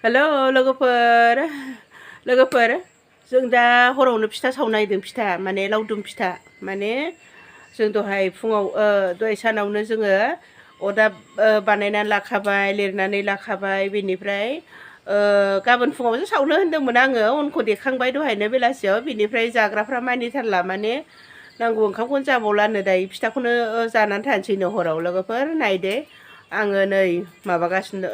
hello लोगोफोर जों दा हरावनो फिथा सावनो नागिरदों फिथा माने लावदुम फिथा माने जों दहाय फुङाव दहाय सानावनो जोङो अरदाब बानायनानै लाखाबाय लिरनानै लाखाबाय बेनिफ्राय गाबोन फुङावसो सावनो होन्दोंमोन आङो अनखौ देखांबाय दहायनो बेलासियाव बिनिफ्राय जाग्राफ्रा मानिथारला माने नांगौ ओंखामखौनो जाबावलानो दायो फिथाखौनो जानानै थानोसैनो हराव लोगोफोर नायदे आङो नै माबागासिनो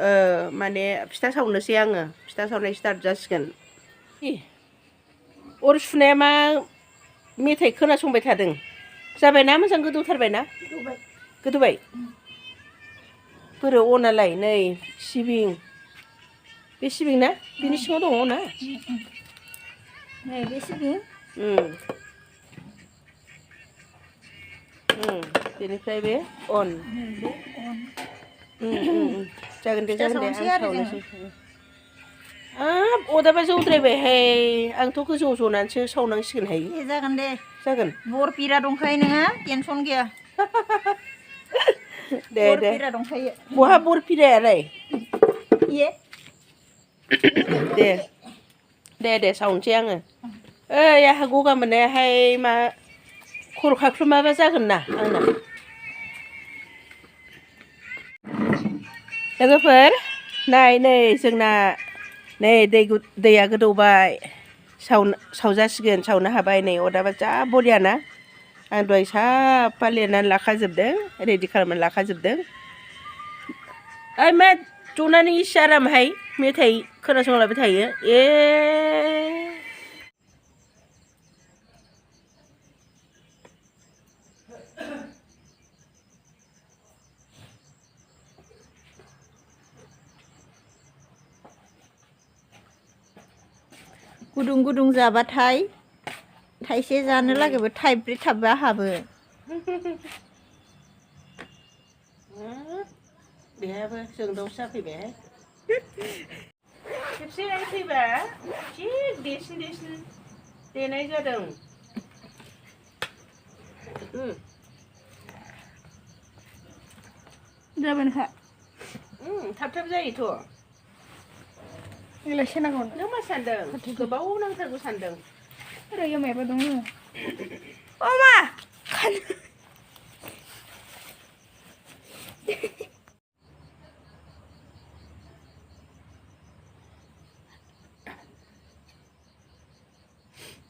माने फिथा सावनोसै आङो फिथा सावनाय स्टार्ट जासिगोन अर सुनाया मा मेथाइ खोनासंबाय थादों जाबायना मोजां गोदौथारबायना गोदौबाय बोरो अनालाय नै सिबिं बे सिबिं ना बिनि सिङाव दङ ना नै बे सिबिं बेनिफ्राय बे अन जागोन दे आं सावनोसै अदाबा जौद्रायबायहाय आंथ' गोजौ जनानैसो सावनांसिगोनहाय जागोन दे जागोन बरफिरा दंखायो नोङो टेनसन गैया दे बरफिरा दंखायो बहा बरफिरायालाय दे सावनोसै आङो ओइ आंहा गगा मोननायाहाय मा खर' खाख्लुमाबा जागोन ना आंना लोगोफोर नै जोंना नै दैया गोदौबाय सावजासिगोन सावनो हाबाय नै अरदाबा जा बरियाना आं दहाय साफा लिरनानै लाखाजोबदों रेडि खालामनानै लाखाजोबदों ओइ मा जनानै इसे आरामहाय मेथाइ खोनासंलायबाय थायो गुदुं गुदुं जाबाथाय थाइसे जानो लागैबो थाइब्रै थाबा हाबो बेहाबो जोंदावसो जाफैबायहाय खेबसे फैबा थिग देसिन देनाय जादों जाबायनोखा थाब जायोथ' नोंलाय सेनांगौ नों मा सानदों गोबाव नांथारगौ सानदों ओरै मायाबा दङ अमा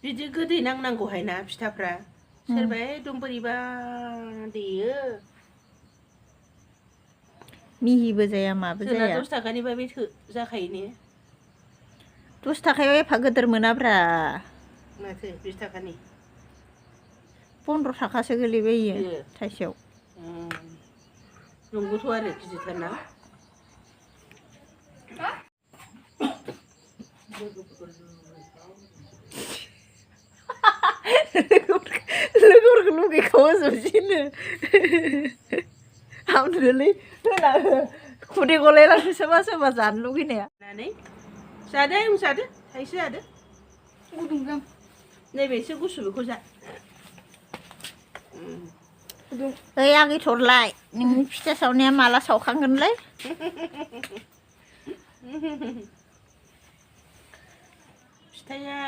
बिदि गोदै नांनांगौहाय ना फिथाफ्रा सोरबा एकदम बोरैबा देयो मिहिबो जाया माबो जाया 10 थाखानिबा बे जाखायो ने 10 थाखायाव एफा गोदोर मोनाब्रा माथो 20 थाखानि 15 थाखासो गोलैबायो थाइसेयाव नंगौथ' आरो गिदिरथारना लोगोफोरखौ लुगैखावो जोबसिनो हामदोलै होना खुदै गलायलांनो सोरबा जानो लुगैनाया जादो थाइसे जादो गुदुंजों नैबे एसे गुसु बेखौ जा ओइ आगैथरलाय नोंनि फिथा सावनाया माला सावखांगोनलाय फिथाया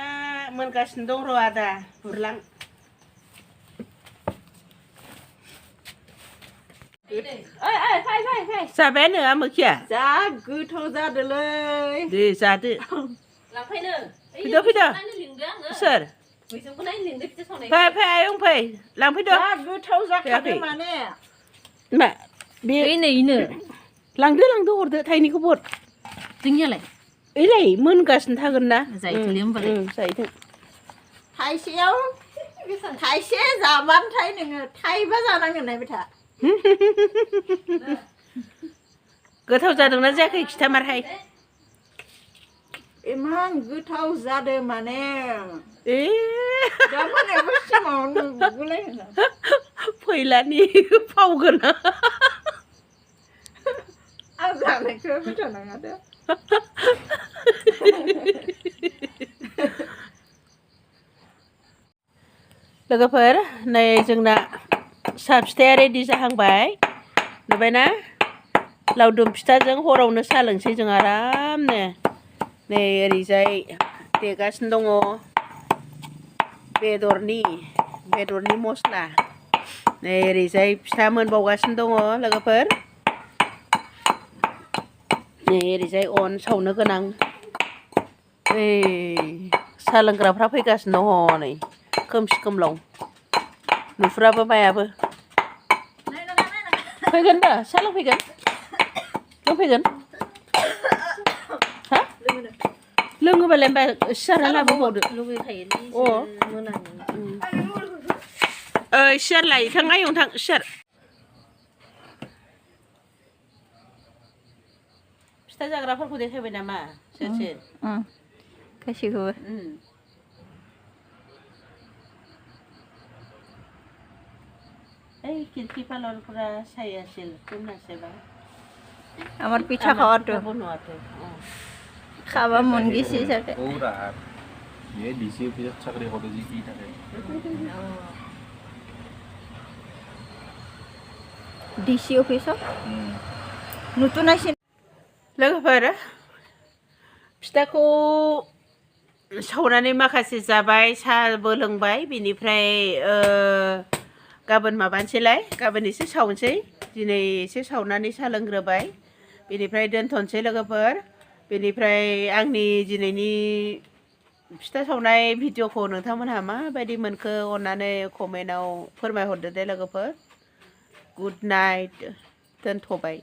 मोनगासिनो दं र' आदा बुरलां जाबायानो आमोखिया जा गोथाव जादोलै दे जादो लांफैनो फैदो सोर फै आयं फै लांफैदो जा गोथाव जाखादो माने मा बे नैनो लांदो हरदो थाइनैखौ हर जोंनियालाय ओइलाय मोनगासिनो थागोन ना जायोथोलै होमबालाय जाहैथों थाइसेयाव थाइसे जाबानोथाय नोङो थाइबा जानांगोन नायबाय था गोथाव जादोंना जायाखै खिथामारहाय इमान गोथाव जादों माने फैलानि फाव गोनां आं जानायखौ गोथाव नङादो लोगोफोर नै जोंना साहा फिथाया रेडि जाहांबाय नुबायना लावदुम फिथाजों हरावनो साहा लोंसै जों आरामनो नै ओरैजाय देगासिनो दङ बेदरनि मस्ला नै ओरैजाय फिथा मोनबावगासिनो दङ लोगोफोर नै ओरैजाय अन सावनो गोनां साहा लोंग्राफ्रा फैगासिनो दङ नै खोमसि खोमलाव नुहुराबो मायाबो फैगोन दा साहा लोंफैगोन हा लोङोबालाय होमबा सियारा लाबोबावदो सियार लायखां आयं थां सियार फिथा जाग्राफोरखौ देखायबाय नामा सोर गासैखौबो खिड़की पालनपुरा চাই আছিল কোন আছে বা আমার পিঠা খাওয়া তো খাওয়া মন গেছে চাগে ওরা এই ডিসি অফিসত চাকরি কৰে যি কি থাকে ডিসি অফিসত নতুন আছে लोगोफोर फिथाखौ सावनानै माखासे जाबाय साहाबो लोंबाय बिनिफ्राय गाबोन माबानोसैलाय गाबोन एसे सावनोसै दिनै एसे सावनानै साहा लोंग्रोबाय बेनिफ्राय दोनथ'नोसै लोगोफोर बेनिफ्राय आंनि दिनैनि फिथा सावनाय भिडिअखौ नोंथांमोनहा माबायदि मोनखो अननानै कमेन्टआव फोरमायहरदो दे लोगोफोर गुड नाइट दोनथ'बाय